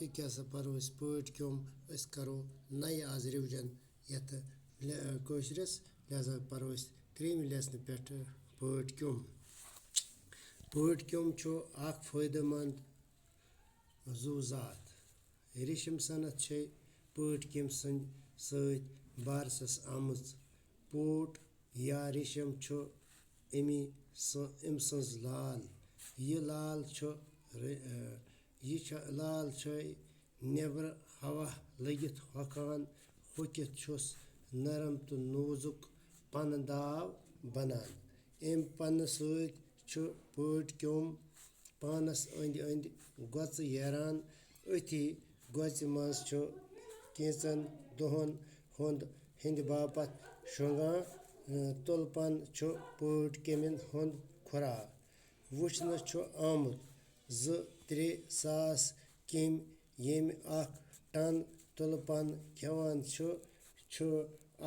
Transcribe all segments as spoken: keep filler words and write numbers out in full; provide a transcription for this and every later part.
کیٛاہ سا پَرو أسۍ پٲٹھۍ کیوٚم؟ أسۍ کَرو نَیہِ آز revision یَتھ لے-، کٲشرِس، لہذا پَرو أسۍ ترٛیٚیِمہِ lesson پٮ۪ٹھٕ پٲٹھۍ کیوٚم۔ پٲٹھۍ کیوٚم چھُ اَکھ فٲیدٕ مند زُو زاتھ۔ ریشم صنعت چھے پٲٹھۍ کیوٚم سٕنٛدۍ سۭتۍ بارسَس آمٕژ۔ پوٹ یا ریشم چھُ اَمی سٕنٛز لال۔ یہِ لال چھُ ر-، یہِ چھُ لال چھے نیبرٕ ہوا لٔگِتھ ہۄکھان، ہۄکھِتھ چھُس نرم تہٕ نوزُک پنہٕ داو بنان۔ اَمہِ پنہٕ سۭتۍ چھُ پٲٹھۍ کیوٚم پانَس أنٛدۍ أنٛدۍ گۄژٕ ییران۔ أتھی گۄژِ منٛز چھُ کینٛژن دۄہن ہُنٛد ہٕنٛدِ باپتھ شۄنٛگان۔ تُلہٕ پن چھُ پٲٹھۍ کیمٮ۪ن ہُنٛد کھُراک۔ وُچھنہٕ چھُ آمُت زٕ ترٛےٚ ساس کیمۍ ییٚمۍ اکھ ٹن تُلہٕ پن کھٮ۪وان چھُ، چھُ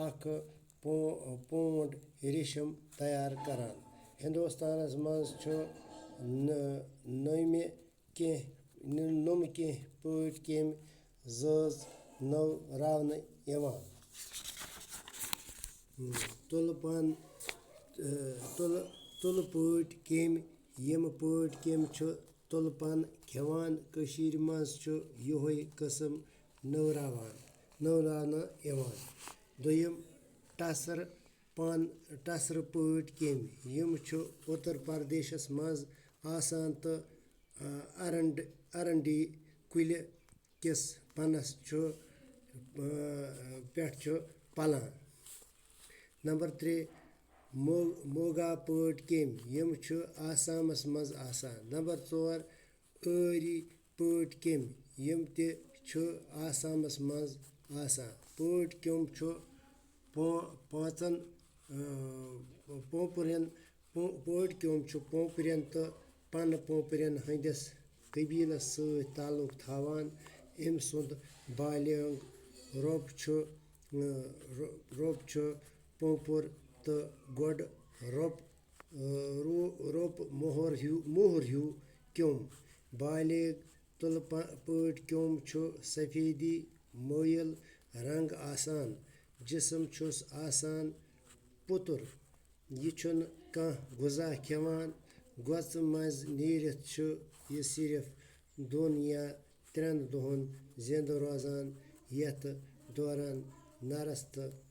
اکھ پو-، پونڈ ریشم تیار کران۔ ہندوستانس منٛز چھُ نہٕ نوٚمہِ کینٛہہ، نہٕ نوٚمہٕ کینٛہہ پٲٹھۍ کیمۍ زٲژ نٔو راونہٕ یِوان۔ تُلہٕ پن، تُلہٕ، تُلہٕ پٲٹھۍ کیمۍ، یِم پٲٹھۍ کیمۍ چھِ تُلہٕ پن کھٮ۪وان۔ کٔشیٖرِ منٛز چھُ یِہوٚے قٕسم نٔوراوان، نٔوراونہٕ یِوان۔ دوٚیِم، ٹسرٕ پن، ٹسرٕ پٲٹھۍ کیمۍ، یِم چھِ اُتر پردیشس منٛز آسان تہٕ، آ، ارنڈ-، ارنڈی کُلہِ کِس پنَس چھُ، آ، پٮ۪ٹھ چھُ پلان۔ نمبر ترٛےٚ، مو-، موگا پٲٹھۍ کیمۍ، یِم چھِ آسامس منٛز آسان۔ نمبر ژور، ٲری پٲٹھۍ کیمۍ، یِم تہِ چھِ آسامس منٛز آسان۔ پٲٹھۍ کیوٚم چھُ پو-، پانٛژن، آ، پوپرٮ۪ن، پو-، پٲٹھۍ کیوٚم چھُ پوپرٮ۪ن تہٕ پنہٕ پوپرٮ۪ن ہٕنٛدِس قبیلس سۭتۍ تعلق تھاوان۔ أمۍ سُنٛد بالینگ رۄپ چھُ، آ، رو-، رۄپ چھُ پوپُر تہٕ گۄڈٕ رۄپ، آ، رو-، رۄپ موہر ہیوٗ، موہر ہیوٗ کیوٚم۔ بالینگ تُلہٕ پا-، پٲٹھۍ کیوٚم چھُ سفیدی مٲیِل رنٛگ آسان۔ جسم چھُس آسان پُتُر۔ یہِ چھُنہٕ کانٛہہ غذا کھٮ۪وان۔ گۄژٕ منٛز نیٖرِتھ چھُ یہِ صرف دۄن یا ترٛٮ۪ن دۄہَن زِنٛدٕ روزان، یَتھ دوران نرس تہٕ